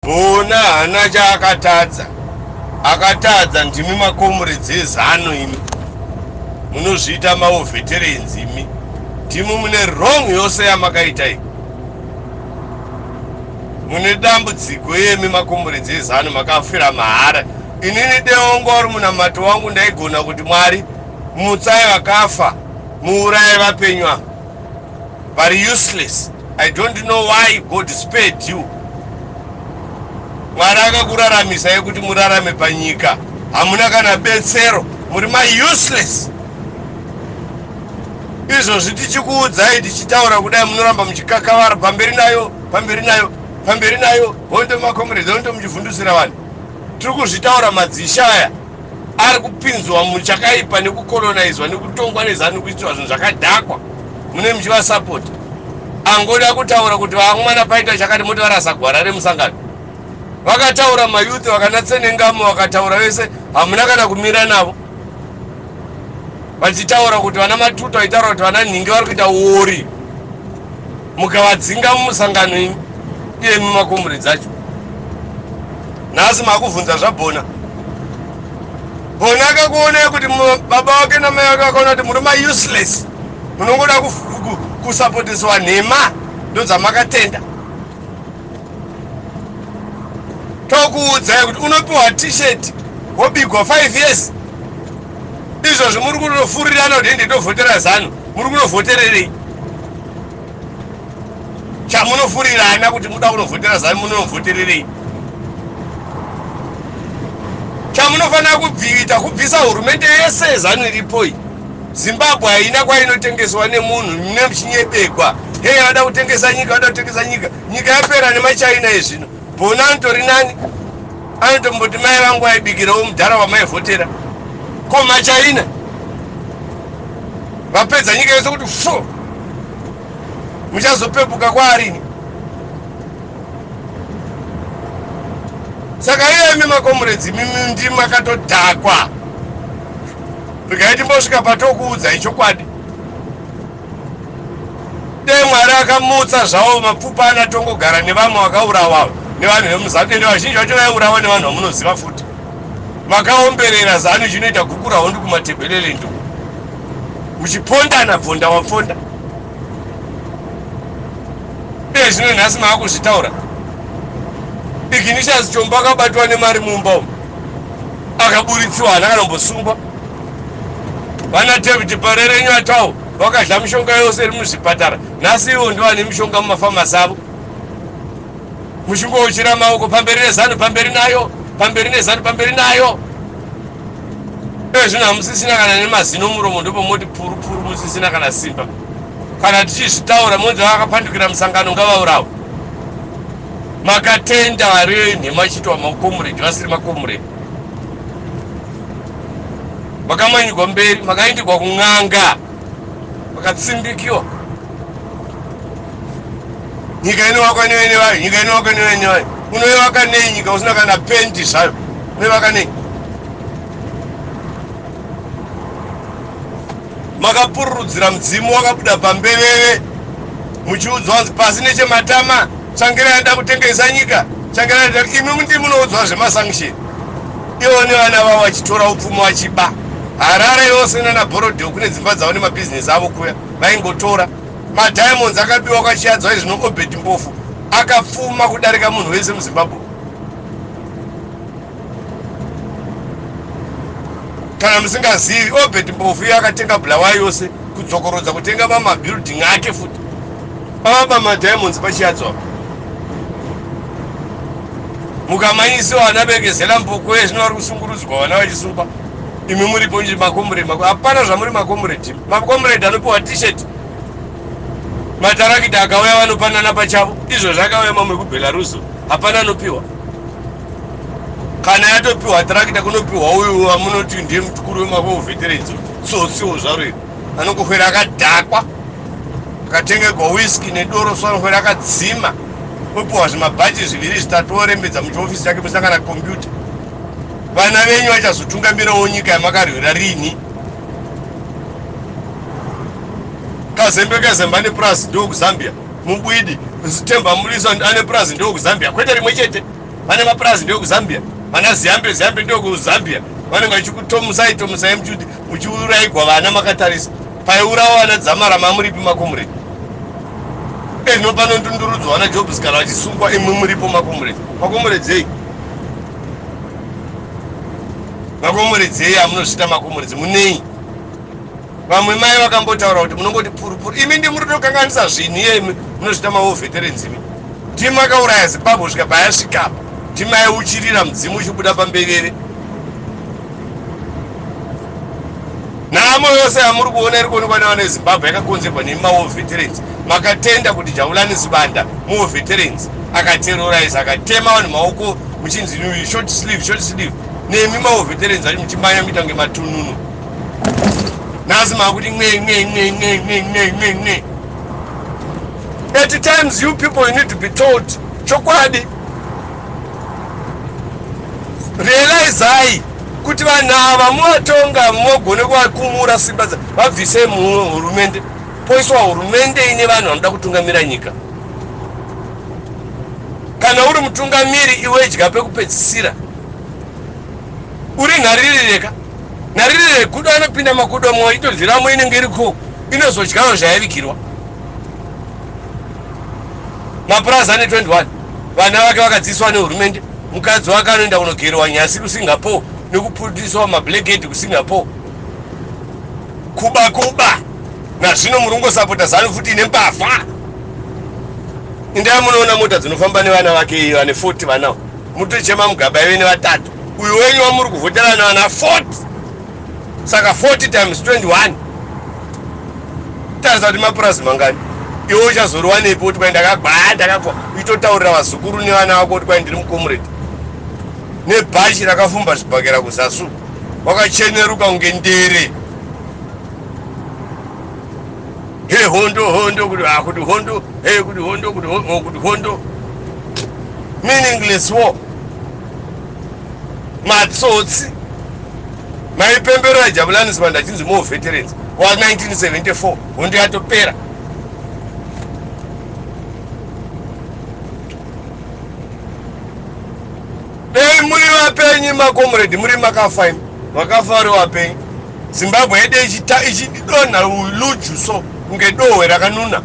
Bona haana chaakatadza. Akatadza ndimi makomuredzi eZanu imi. Munozviita ma veterans imi. Ndimi mune wrong yose yamakaita iyi. Mune dambudziko iyemi makomuredzi eZanu makafira mahara. Inini deongo uri munamato wangu ndaigona kuti Mwari mutsai vakafa muuraye vapenyu ava. Vari useless. I don't know why God spared you. Mwari akakuraramisai kuti murarame panyika. Hamuna kana betsero. Muri ma useless. Izvozvi tichikuudzai tichitaura kudai munoramba muchikakavara pamberi nayo, pamberi nayo, pamberi nayo. Hondo makomrades, hondo muchivhundusira vanhu. Tiri kuzvitaura madzisha aya ari kupinzwa muchakaipa nekukolonizwa nekutongwa neZanu kuitirwa zvinhu zvakadhakwa. Mune muchivasapota. Angoda kutaura kuti vamwana paita chakati moti varasa gwara remusangano. Vakataura mayouth vakanatsenengamo vakataura vese hamuna kana kumira navo. Vachitaura kuti vana Matuta vaitaura kuti vana Nhingi vari kuita uori. Mukavadzinga mumusangano imi iyemi makomrades acho. Nhasi makuvhunza zvaBhona. Bona akakuonai kuti baba vake namai vake vakaona kuti muri ma useless. Munongoda kusapotiswa nhema ndodzamakatenda. Tokuudzai kuti unopiwa t-shirt wobigwa 5 years. Izvozvi muri kunofurirana kuti ende tovhotera ZANU. Muri kunovhotererei? Chamunofurirana kuti muda kunovhotera ZANU munovhotererei? Chamunofanira kubvita kubvisa hurumende yese yeZANU iripo iyi. Zimbabwe haina kwainotengeswa nemunhu mune muchinyebegwa. Hey, vada kutengesa nyika, vada kutengesa nyika. Nyika yapera nemaChina ezvino. Bona anotori nani? Anotomboti mai vangu vaibikirawo mudhara wamaivhotera. Ko maChina vapedza nyika yose kuti fu. Muchazopepuka kwaarini? Saka iyemi makomrades imimi ndimi makatodhakwa. Regai timbosvika patokuudzai chokwadi. Dai Mwari akamutsa zvavo mapfupa ana tongogara nevamwe vakaurawa nevanhu vemuZanu. Ende vazhinji vacho vaiurawa nevanhu vamunoziva futi. Makaomberera ZANU ichinoita gukurahondi kuMatabeleland uko. Muchipondana bvonda wapfonda. Iye zvino nhasi maakuzvitaura. Ignatius Chombo akabatwa nemari mumba umu. Akaburitsiwa haana kana kumbosungwa. Vana David Parerenyu vakadya mishonga yose iri muzvipatara. Nhasi ivo ndovane mishonga mumafamasi avo. Muchingouchira maoko pamberi neZANU, pamberi nayo, pamberi neZANU, pamberi nayo. Iye zvino hamusisina kana nemazino muromo ndopomoti puru puru musisina kana simba. Kana tichizvitaura monzi vakapandukira musangano ngavaurawe. Makatenda vari nhema chiitwa makomuredi vasiri makomuredi. Makamanyigwa mberi, makaindigwa kun'anga. Makatsimbikiwa. Nyika inovakwa nevene vayo, nyika inovakwa nevene vayo. Unoivaka nei nyika usina kana pendi zvayo? Unoivaka nei? Makapururudzira mudzimu wakabuda pambeveve muchiudzwa kunzi pasi nechematama, Tsvangirai anoda kutengesa nyika, Tsvangirai anoda, imi ndimi munoudzwa zvemasanction. Ivo nevana vavo vachitora upfumi vachiba. Harare yose nana Borrowdale kune dzimba dzavo nemabhizinesi avo kuya vaingotora. Madiamonds akabiwa kwaChiadzwa izvino Obert Mpofu akapfuma kudarika munhu wese muZimbabwe. Kana musingazivi, Obert Mpofu iye akatenga Bulawayo yose kudzokorodza kutenga mamabuilding ake futi. Avaba madiamonds paChiadzwa. Mukamanyisiwa vana Bekezela Mphoko zvino vari kusungurudzwa vana vachisungwa. Imi muripo nje makomuredi, hapana zvamuri makomuredi. Makomuredi anopiwa t-shirt. Matarakita akauya vanopanana pachavo. Izvo zvakauya mamwe kuBelarus. Hapana anopiwa. Kana yatopiwa tarakita kunopiwa uyu wamunoti ndiye mukuru wemavo veterans. Tsotsiwo zvaro iri. Anongohwera akadhakwa. Akatengegwa whisky nedoro so anohwera akadzima. Opiwa zvimabhachi zviviri zvitatu orembedza muchiofisi chake musina kana computer. Vana venyu vachazotungamirawo nyika yamakarwira rini? Kazembe Kazembe ane purazi ndokuZambia. Mubwidi Themba Mulisa ane purazi ndokuZambia. Kwete rimwe chete. Vane mapurazi ndeyokuzambia, vana Ziyambe Ziyambe ndeyokuzambia. Vanenge vachikutomusai tomusai muchiurayigwa vana makatarisa. Paiurawa vana Dzamara mamuripi, makomuredi? Eno panondundurudzwa vana Jobs kana vachisungwa, imwe muripo, makomuredi? Makomuredzei? Makomuredzei amunozvita makomuredzi? Munei? Vamwe mai vakambotaura kuti munongoti purupuru, imi ndi muri tokanganisa zvinhu. Iye imi munozvita mawar veterans, imi ndimi makauraya Zimbabwe kusvika payasvikapa. Ndimaiuchirira mudzimu uchibuda pambevere. Nhamo yose yamuri kuona iri kuonekwa nevana veZimbabwe yakakonzerwa nemawar veterans. Makatenda kuti Jabulani Sibanda muwar veterans akaterrorize, akatema vanhu maoko, muchinzi short sleeve, short sleeve. Nemi mawar veterans acho muchimanya muita kunge matununu. Nhasi makuti mwe mwe mwe mwe mwe mwe mwe mwe. At times you people, you need to be told chokwadi. Realizai kuti vanhu ava muvatonga mugone kuvakumura simba, vabvise muhurumende, poiswa hurumende ine vanhu vanoda kutungamira nyika. Kana uri mutungamiri, iwe dya pekupedzisira. Uri nharirireka, nharirire gudo anopinda makudo mwo itodyiramo, inenge iriko inozodyawo zvayavikirwa. Mapurazi ane 21, vana vake vakadzidziswa nehurumende. Mukadzi wake anoenda kunogerwa nyasi kuSingapore nekuputiswa mablackhead kuSingapore. Kuba kuba nazvino muri kungosapota ZANU futi ine mbavha. Indai munoona mota dzinofamba nevana vake vane 40 vanawo. Mutochema Mugaba ive nevatatu, uyu wenyu wamuri kuvhotera nevana 40. Saka 40 times 21, tarisa kuti mapurazi mangani. Iwe uchazoriwanepi kuti kwai ndakagwaya, ndakakwa? Uchitotaurira vazukuru nevana vako kuti kwai ndiri mucomrade, nebhachi rakafumba zvibhakera kuzasu, wakacheneruka kunge ndere. He, hondo, hondo, kuti ah, kuti hondo, he, kuti hondo, kuti oh, kuti hondo, meaningless war. Matsotsi, maipemberera Jabulani Sibanda achinzi more veterans wa1974, hondo yatopera. Dei muri vapenyu, makomredi, muri makafa imi, vakafa vari vapenyu, Zimbabwe yedu ichidonha luju so kunge dohwe rakanuna.